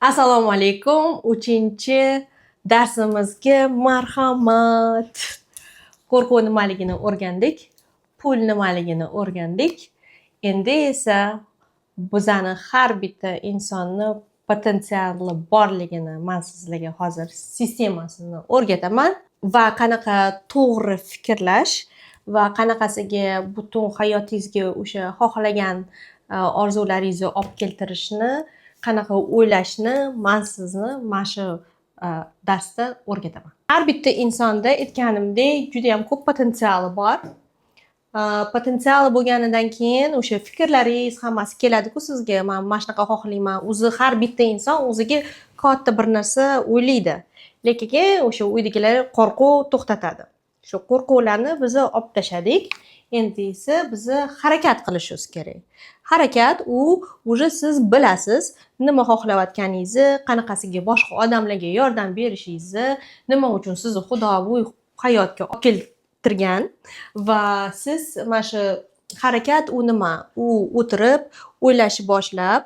Assalomu alaykum. Uchinchi darsimizga marhamat. Qo'rquv nimaligini o'rgandik, pul nimaligini o'rgandik. Endi esa bizani har bitta insonni potensiali borligini man sizlarga hozir sistemasini o'rgataman va qanaqa to'g'ri fikrlash va qanaqasiga butun hayotingizga o'sha xohlagan orzularingizni olib keltirishni, qanaqa o'ylashni man sizni mana shu darsda o'rgataman. Har bitta insonda, aytganimdek, judayam ko'p potensiali bor. Potensiali bo'lganidan keyin o'sha fikrlaringiz hammasi keladiku sizga: man mana shunaqa xohlayman. O'zi har bitta inson o'ziga katta bir narsa o'ylaydi, lekin o'sha uydagilar, qo'rquv to'xtatadi. Shu qo'rquvlarni biz olib tashladik. Endi esa biza harakat qilishimiz kerak. Harakat u уже siz bilasiz nima xohlayotganingizni, qanaqasiga boshqa odamlarga yordam berishingizni, nima uchun sizni Xudo bu hayotga olib keltirgan. Va siz mana shu harakat u nima? U o'tirib o'ylashni boshlab,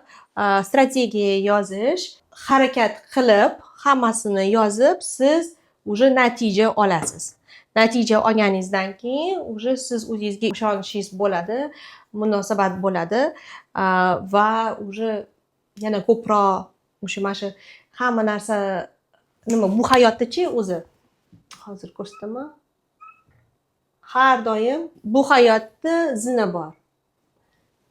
strategiya yozish, harakat qilib, hammasini yozib, siz уже natija olasiz. Natija olganingizdan keyin уже siz o'zingizga ishonchingiz bo'ladi, munosabat bo'ladi va уже yana ko'proq o'sha mana shu hamma narsa nima bu hayotdachi o'zi, hozir ko'rsataman. Har doim bu hayotda zina bor.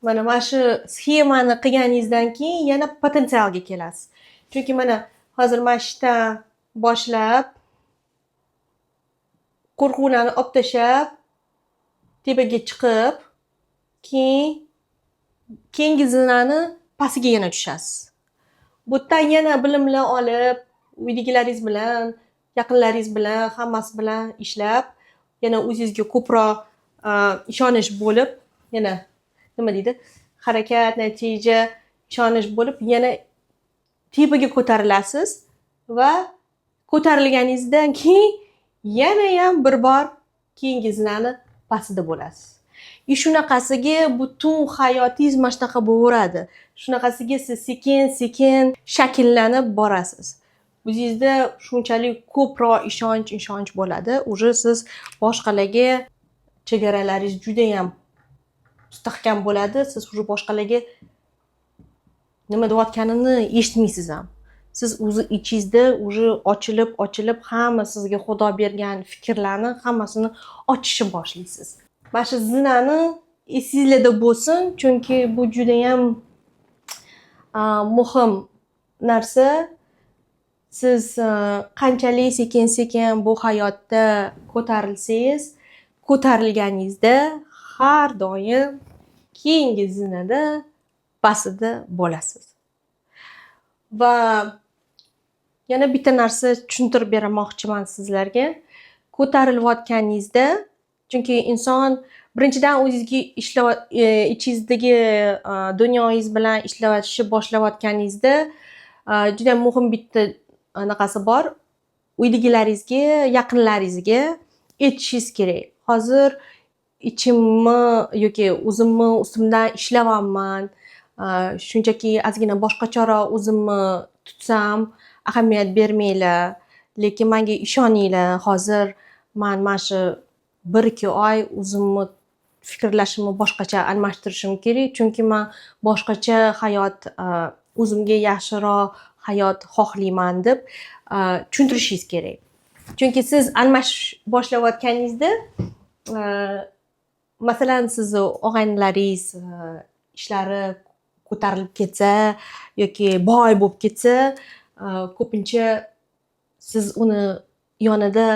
Mana shu sxemani qilganingizdan keyin yana potensialga kelasiz. Chunki mana hozir mana shu yerdan boshlab, qo'rquvlarni olib tashlab, tepaga chiqib, keyin keyingi zinani pastiga yana tushasiz. Bu yerdan yana bilimlar olib, uydagilaringiz bilan, yaqinlaringiz bilan, hammasi bilan ishlab, yana o'zingizga ko'proq ishonish bo'lib, yana nima deydi, harakat, natija, ishonish bo'lib, yana tepaga ko'tarilasiz va ko'tarilganingizdan keyin yanayam bir bor keyingi zinani pastida bo'lasiz. И shunaqasiga butun hayotingiz mana shunaqa bo'laveradi. Shunaqasiga siz sekin sekin shakllanib borasiz. O'zingizda shunchalik ko'proq ishonch bo'ladi. Уже siz boshqalarga chegaralaringiz judayam mustahkam bo'ladi. Siz уже boshqalarga nima deyotganini eshitmaysiz ham. Siz o'zi ichingizda уже ochilib ochilib, hamma sizga Xudo bergan fikrlarni hammasini ochishni boshlaysiz. Mana shu zinani esinglarda bo'lsin, chunki bu judayam muhim narsa. Siz qanchalik sekin sekin bu hayotda ko'tarilsangiz, ko'tarilganingizda har doim keyingi zinada pastida bo'lasiz. Va yana bitta narsa tushuntirib bermoqchiman sizlarga. Ko'tarilayotganingizda, chunki inson birinchidan o'zingizga ishlab, ichingizdagi dunyoyingiz bilan ishlashni boshlayotganingizda juda muhim bitta anaqasi bor. Uydagilaringizga, yaqinlaringizga aytishingiz kerak: hozir ichimni yoki o'zimni ustimdan ishlayapman, shunchaki ozgina boshqacharoq o'zimni tutsam, ahamiyat bermanglar, lekin manga ishoninglar, hozir man mana shu 1-2 oy o'zimni fikrlashimni boshqacha almashtirishim kerak, chunki man boshqacha hayot, o'zimga yaxshiroq hayot xohlayman, deb tushuntirishingiz kerak. Chunki siz almashish boshlayotganingizda, masalan, sizni og'aynilaringiz ishlari ko'tarilib ketsa yoki boy bo'lib ketsa, ko'pincha siz uni yonida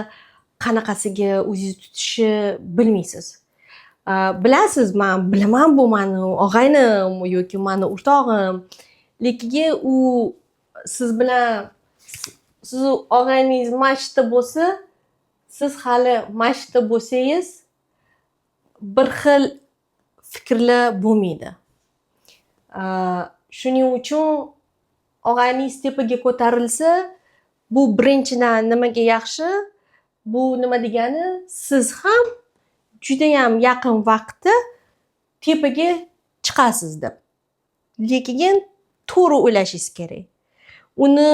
qanaqasiga o'zingizni tutishni bilmaysiz. Bilasiz, man bilaman, bu mani og'aynim yoki mani o'rtog'im, lekin u siz bilan, sizni og'ayningiz mana shu yerda bo'lsa, siz hali mana shu yerda bo'lsangiz, bir xil fikrlar bo'lmaydi. Shuning uchun og'ayningiz tepaga ko'tarilsa, bu birinchidan nimaga yaxshi? Bu nima degani? Siz ham judayam yaqin vaqtda tepaga chiqasiz deb. Lekin to'g'ri o'ylashingiz kerak. Uni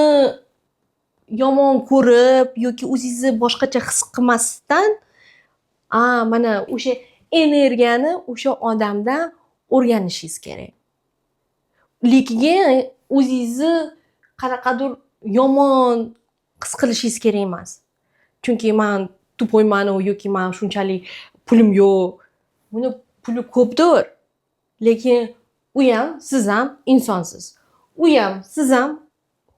yomon ko'rib yoki o'zingizni boshqacha his qilmasdan, a mana o'sha energiyani o'sha odamdan o'rganishingiz kerak. Lekin o'zingizni qanaqadir yomon his qilishingiz kerak emas. Chunki man тупой manu yoki man shunchalik pulim yo'q. Uni puli ko'pdir. Lekin u ham, siz ham insonsiz. U ham, siz ham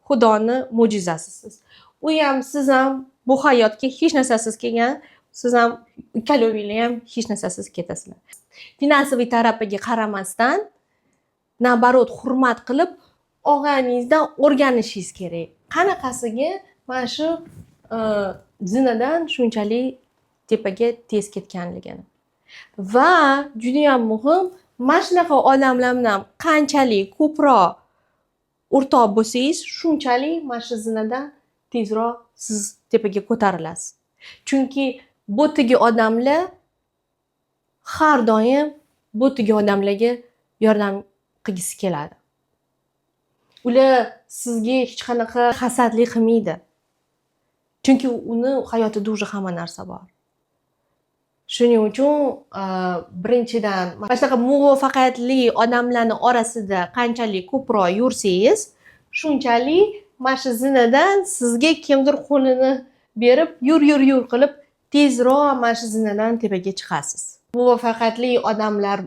Xudoni mo'jizasisiz. U ham, siz ham bu hayotga hech narsasiz kelgan, siz ham, ikkalovinglar ham hech narsasiz ketasizlar. Финансовый tarafiga qaramasdan, наоборот, hurmat qilib, og'aningizdan o'rganishingiz kerak. Qanaqasiga mana shu zinadan shunchalik tepaga tez ketganligini. Va judayam muhim, mana shunaqa odamlar bilan qanchalik ko'proq o'rtoq bo'lsangiz, shunchalik mana shu zinadan tezroq siz tepaga ko'tarilasiz. Chunki bo'tigi odamlar har doim bo'tigi odamlarga yordam qilgisi keladi. Ular sizga hech qanaqa hasadlik qilmaydi. Chunki uni hayotida уже hamma narsa bor. Shuning uchun birinchidan, mana shunaqa muvaffaqiyatli odamlarni orasida qanchalik ko'proq yursangiz, shunchalik mana shu zinadan sizga kimdir qo'lini berib, "Yur, yur, yur" qilib, tezroq mana shu zinadan tepaga chiqasiz. Muvaffaqiyatli odamlar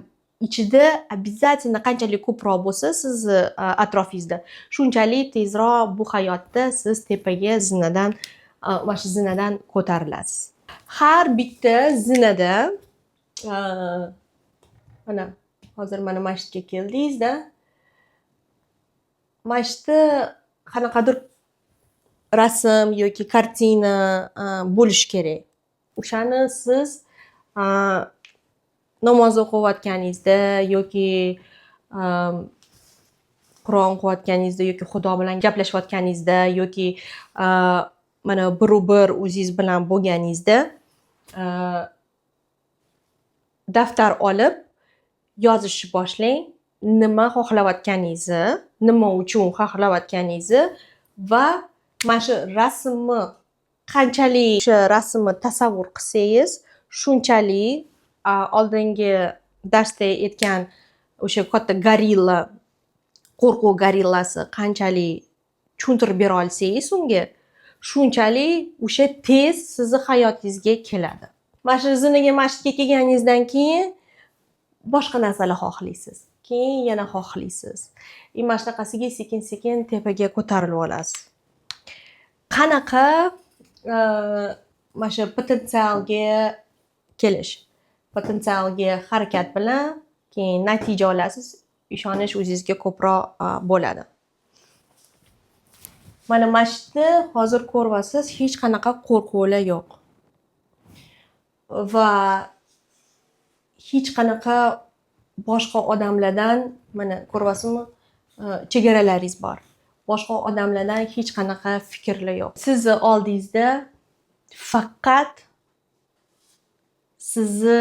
ichida обязательно qanchalik ko'proq bo'lsa sizni atrofingizda, shunchalik tezroq bu hayotda siz tepaga zinadan, mana shu zinadan ko'tarilasiz. Har bitta zinada, mana hozir mana shu yerga keldingizda, mana shu yerda qanaqadir rasm yoki kartina bo'lishi kerak. O'shani siz namoz o'qiyotganingizda yoki Qur'on o'qiyotganingizda yoki Xudo bilan gaplashayotganingizda yoki mana biru bir o'zingiz bilan bo'lganingizda daftar olib yozishni boshlang. Nima xohlayotganingizni, nima uchun xohlayotganingizni va mana shu rasmni, qanchalik o'sha rasmni tasavvur qilsangiz, shunchalik oldingi darsda aytgan o'sha katta gorilla, qo'rquv gorillasi, qanchalik tushuntirib bera olsangiz unga, shunchalik o'sha tez sizni hayotingizga keladi. Mana shu zinaga, mana shu yerga kelganingizdan keyin boshqa narsalar xohlaysiz. Keyin yana xohlaysiz. И mana shunaqasiga sekin sekin tepaga ko'tarilib olasiz. Qanaqa mana shu potensialga kelish? Potensialga harakat bilan keyin natija olasiz, ishonish o'zingizga ko'proq bo'ladi. Mana shu yerda hozir ko'ryapsiz, hech qanaqa qo'rquvlar yo'q. Va hech qanaqa boshqa odamlardan, mana ko'ryapsizmi, chegaralaringiz bor. Boshqa odamlardan hech qanaqa fikrlar yo'q. Sizni oldingizda faqat sizni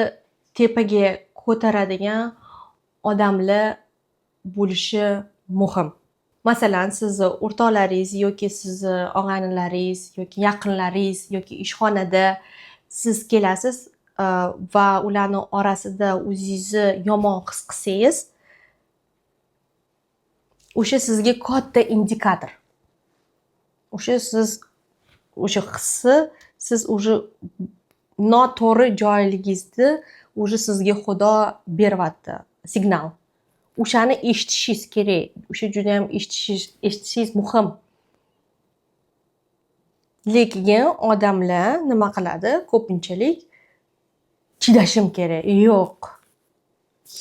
tepaga ko'taradigan odamlar bo'lishi muhim. Masalan, sizni o'rtoqlaringiz yoki sizni og'aynilaringiz yoki yaqinlaringiz yoki ishxonada siz kelasiz va ularni orasida o'zingizni yomon his qilsangiz, o'sha sizga katta indikator. O'sha siz o'sha hissi, siz уже noto'g'ri joyligingizni уже sizga Xudo beryapti signal. O'shani eshitishingiz kerak. O'sha judayam eshitishingiz muhim. Lekin odamlar nima qiladi? Ko'pinchalik chidashim kerak. Yo'q.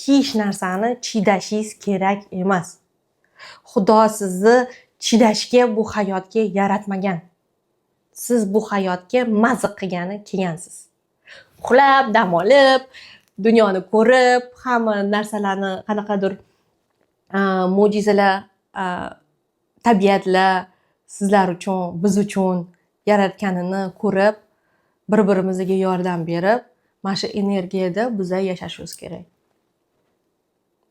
Hech narsani chidashingiz kerak emas. Xudo sizni chidashga bu hayotga yaratmagan. Siz bu hayotga maza qilgani kelgansiz. Uxlab, dam olib, dunyoni ko'rib, hamma narsalarni, qanaqadir mo'jizalar, tabiatlar sizlar uchun, biz uchun yaratganini ko'rib, bir-birimizga yordam berib, mana shu energiyada biza yashashimiz kerak.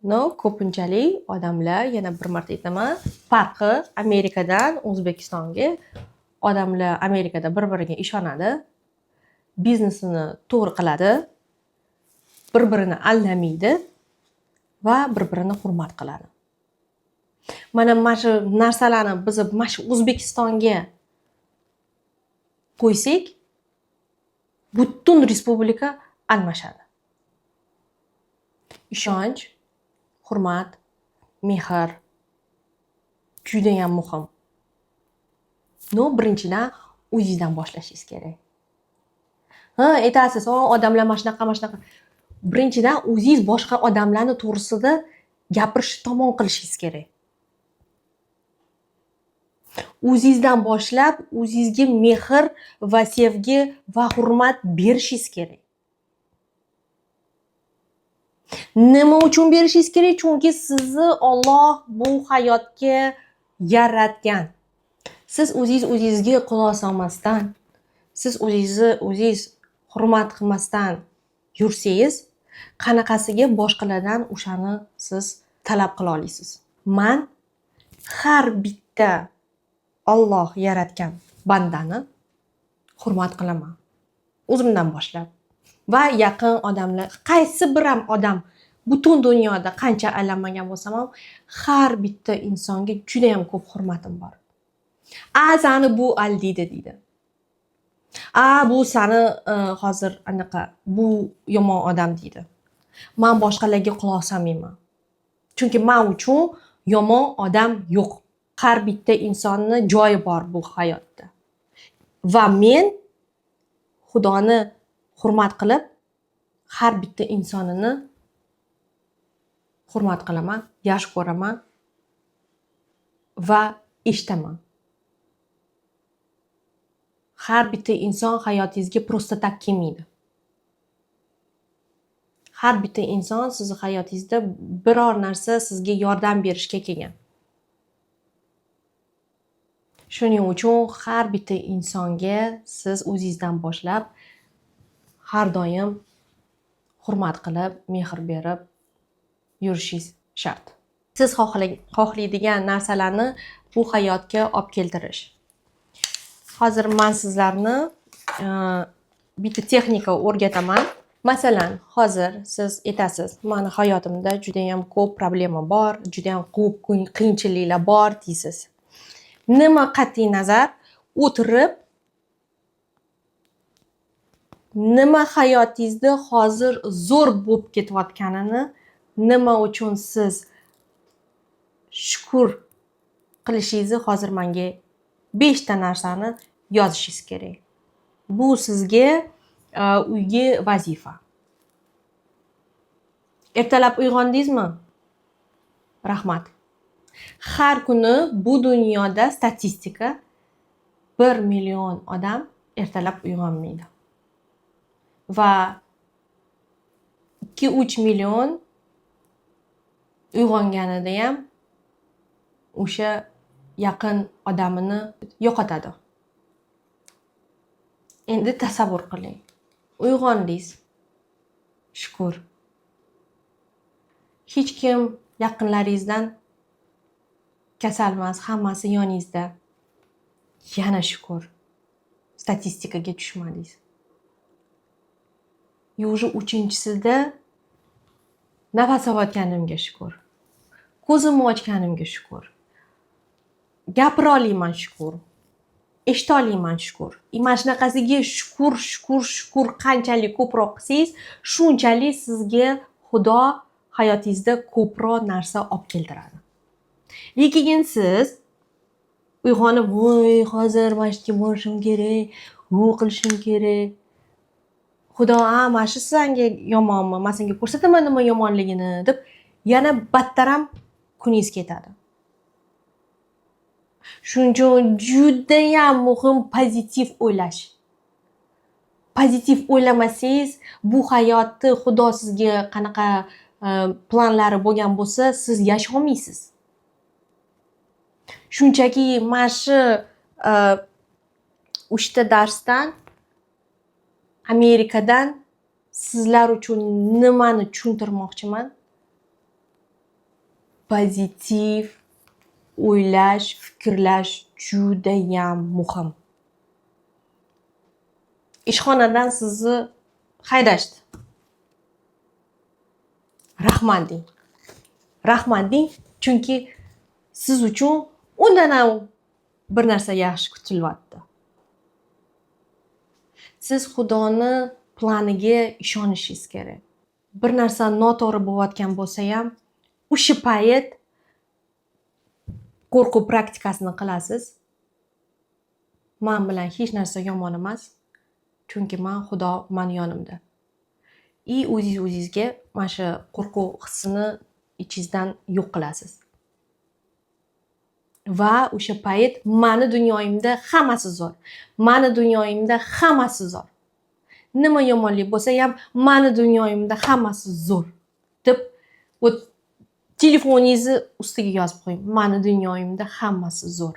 Но ko'pinchalik odamlar, yana bir marta aytaman, farqi Amerikadan O'zbekistonga: odamlar Amerikada bir biriga ishonadi, biznesini to'g'ri qiladi, bir birini aldamaydi va bir birini hurmat qiladi. Mana shu narsalarni biz mana shu O'zbekistonga qo'ysak, butun respublika almashadi. Ishonch, hurmat, mehr judayam muhim. Но birinchidan o'zingizdan boshlashingiz kerak. Ha, aytasiz: "O, odamlar mana shunaqa, mana shunaqa." Birinchidan o'zingiz boshqa odamlarni to'g'risida gapirishni tomon qilishingiz kerak. O'zingizdan boshlab, o'zingizga mehr va sevgi va hurmat berishingiz kerak. Nima uchun berishingiz kerak? Chunki sizni Olloh bu hayotga yaratgan. Siz o'zingiz o'zingizga quloq solmasdan, siz o'zingizni o'zingiz hurmat qilmasdan yursangiz, qanaqasiga boshqalardan o'shani siz talab qila olasiz? Man har bitta Olloh yaratgan bandani hurmat qilaman, o'zimdan boshlab va yaqin odamlar. Qaysi bir ham odam, butun dunyoda qancha aylanmagan bo'lsam ham, har bitta insonga judayam ko'p hurmatim bor. "A, sani bu aldiydi", deydi. "A, bu sani hozir anaqa, bu yomon odam", deydi. Man boshqalarga quloq solmayman, chunki man uchun yomon odam yo'q. Har bitta insonni joyi bor bu hayotda va men Xudoni hurmat qilib, har bitta insonini hurmat qilaman, yaxshi ko'raman va eshitaman. Har bitta inson hayotingizga просто так kelmaydi. Har bitta inson sizni hayotingizda biror narsa, sizga yordam berishga kelgan. Shuning uchun har bitta insonga siz o'zingizdan boshlab har doim hurmat qilib, mehr berib yurishingiz shart. Siz xohlaydigan narsalarni bu hayotga olib keltirish. Hozir man sizlarni bitta texnika o'rgataman. Masalan, hozir siz aytasiz: "Mani hayotimda judayam ko'p problema bor, judayam ko'p qiyinchiliklar bor", deysiz. Nima qat'iy nazar, o'tirib, nima hayotingizda hozir zo'r bo'lib ketayotganini, nima uchun siz shukur qilishingizni hozir menga beshta narsani yozishingiz kerak. Bu sizga uyga vazifa. Ertalab uyg'ondingizmi? Rahmat. Har kuni bu dunyoda, statistika, 1 million odam ertalab uyg'onmaydi va 2-3 million uyg'onganida ham o'sha yaqin odamini yo'qotadi. Endi tasavvur qiling: uyg'ondingiz, shukur. Hech kim yaqinlaringizdan kasal emas, hammasi yoningizda, yana shukur. Statistikaga tushmadingiz. И уже uchinchisida nafas olayotganimga shukur, ko'zimni ochganimga shukur, gapira olmayman shukur, eshita olmayman shukur. И mana shunaqasiga shukur, shukur, shukur qanchalik ko'proq qilsangiz, shunchalik sizga Xudo hayotingizda ko'proq narsa olib keltiradi. Lekin siz uyg'onib: "Voy, hozir mana shu yerga borishim kerak, bu qilishim kerak. Xudo, a, mana shu sanga yomonmi, man senga ko'rsataman nima yomonligini", deb yana battar ham kuningiz ketadi. Shuning uchun judayam muhim pozitiv o'ylash. Pozitiv o'ylamasangiz, bu hayotni Xudo sizga qanaqa planlari bo'lgan bo'lsa, siz yasholmaysiz. Shunchaki mana shu uchta darsdan, Amerikadan sizlar uchun nimani tushuntirmoqchiman? Pozitiv o'ylash, fikrlash judayam muhim. Ishxonadan sizni haydashdi. Rahmat deng. Rahmat deng, chunki siz uchun undan ham bir narsa yaxshi kutilyapti. Siz Xudoni planiga ishonishingiz kerak. Bir narsa noto'g'ri bo'layotgan bo'lsa ham, o'sha payt qo'rquv praktikasini qilasiz. Man bilan hech narsa yomon emas, chunki man, Xudo mani yonimda. И o'zingiz o'zingizga mana shu qo'rquv hissini ichingizdan yo'q qilasiz. Va o'sha payt mani dunyoyimda hammasi zo'r. Mani dunyoyimda hammasi zo'r. Nima yomonlik bo'lsa ham, mani dunyoyimda hammasi zo'r deb, вот, telefoningizni ustiga yozib qo'ying. Mani dunyoyimda hammasi zo'r.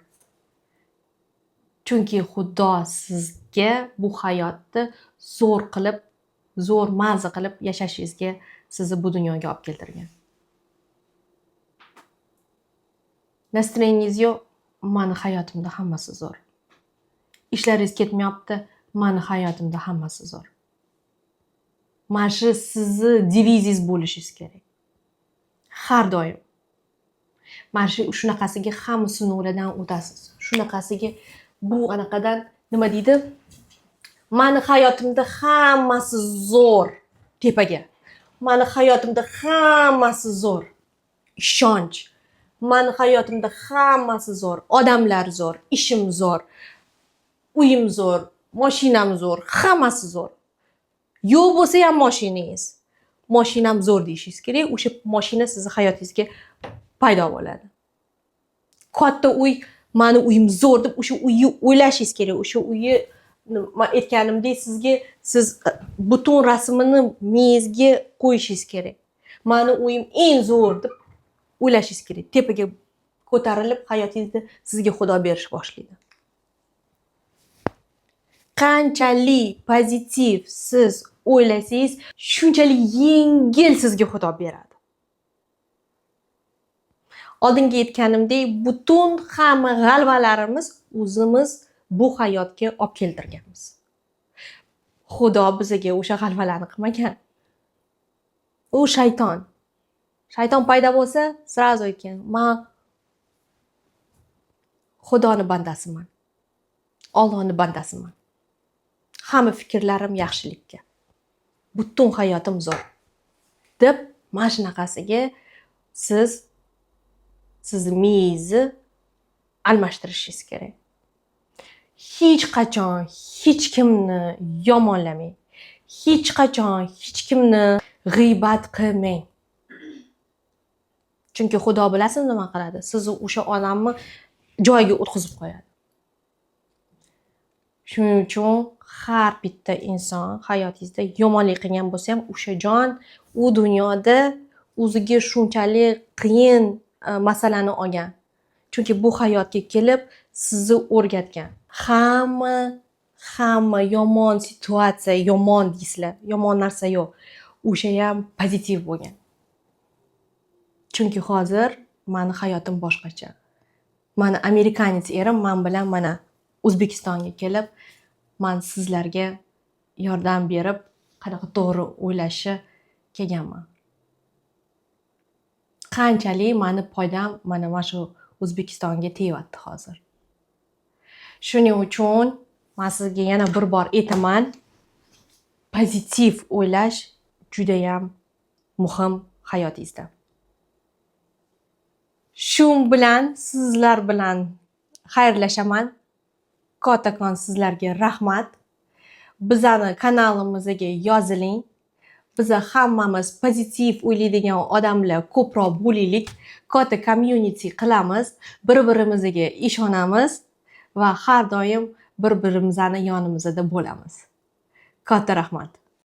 Chunki Xudo sizga bu hayotni zo'r qilib, zo'r maza qilib yashashingizga sizni bu dunyoga olib keltirgan. Настроение ngiz yo'q, mani hayotimda hammasi zo'r. Ishlaringiz ketmayapti, mani hayotimda hammasi zo'r. Mana shu sizni devizingiz bo'lishingiz kerak. Har doim. Mana shu shunaqasiga hamma sinovlardan o'tasiz. Shunaqasiga bu anaqadan, nima deydi? Mani hayotimda hammasi zo'r, tepaga. Mani hayotimda hammasi zo'r. Ishonch. Mani hayotimda hammasi zo'r. Odamlar zo'r, ishim zo'r, uyim zo'r, mashinam zo'r, hammasi zo'r. Yo'q bo'lsa ham mashinangiz, moshinam zo'r deyishingiz kerak. O'sha moshina sizni hayotingizga paydo bo'ladi. Katta uy, mani uyim zo'r deb o'sha uyni o'ylashingiz kerak. O'sha uyni, man aytganimdek sizga, siz butun rasmini miyangizga qo'yishingiz kerak. Mani uyim eng zo'r deb o'ylashingiz kerak. Tepaga ko'tarilib, hayotingizda sizga Xudo berish boshlaydi. Qanchalik pozitiv siz o'ylasangiz, shunchalik yengil sizga Xudo beradi. Oldingi aytganimdek, butun hamma g'alvalarimiz o'zimiz bu hayotga olib keltirganmiz. Xudo bizga o'sha g'alvalarni qilmagan. U shayton. Shayton paydo bo'lsa, сразу aytgan: "Man Xudoni bandasiman. Ollohni bandasiman. Hamma fikrlarim yaxshilikka. Butun hayotim zo'r." deb mana shunaqasiga siz sizni miyangizni almashtirishingiz kerak. Hech qachon hech kimni yomonlamang. Hech qachon hech kimni g'iybat qilmang. Chunki Xudo, bilasizmi, nima qiladi? Sizni o'sha odamni joyiga o'tqizib qo'yadi. Shuning uchun har bitta inson hayotingizda yomonlik qilgan bo'lsa ham, o'sha jon u dunyoda o'ziga shunchalik qiyin masalani olgan. Chunki bu hayotga kelib sizni o'rgatgan. Hamma yomon situatsiya, yomon deysizlar, yomon narsa yo'q. O'sha ham pozitiv bo'lgan. Chunki hozir mani hayotim boshqacha. Mani американец erim man bilan mana O'zbekistonga kelib, man sizlarga yordam berib, qanaqa to'g'ri o'ylashni kelganman. Qanchalik mani foydam mana shu O'zbekistonga tegyapti hozir. Shuning uchun man sizga yana bir bor aytaman, pozitiv o'ylash judayam muhim hayotingizda. Shu bilan sizlar bilan xayrlashaman. Kattakon sizlarga rahmat. Bizani kanalimizga yoziling. Biza hammamiz pozitiv o'ylaydigan odamlar ko'proq bo'laylik. Katta community qilamiz, bir-birimizga ishonamiz va har doim bir-birimizni yonimizda bo'lamiz. Katta rahmat.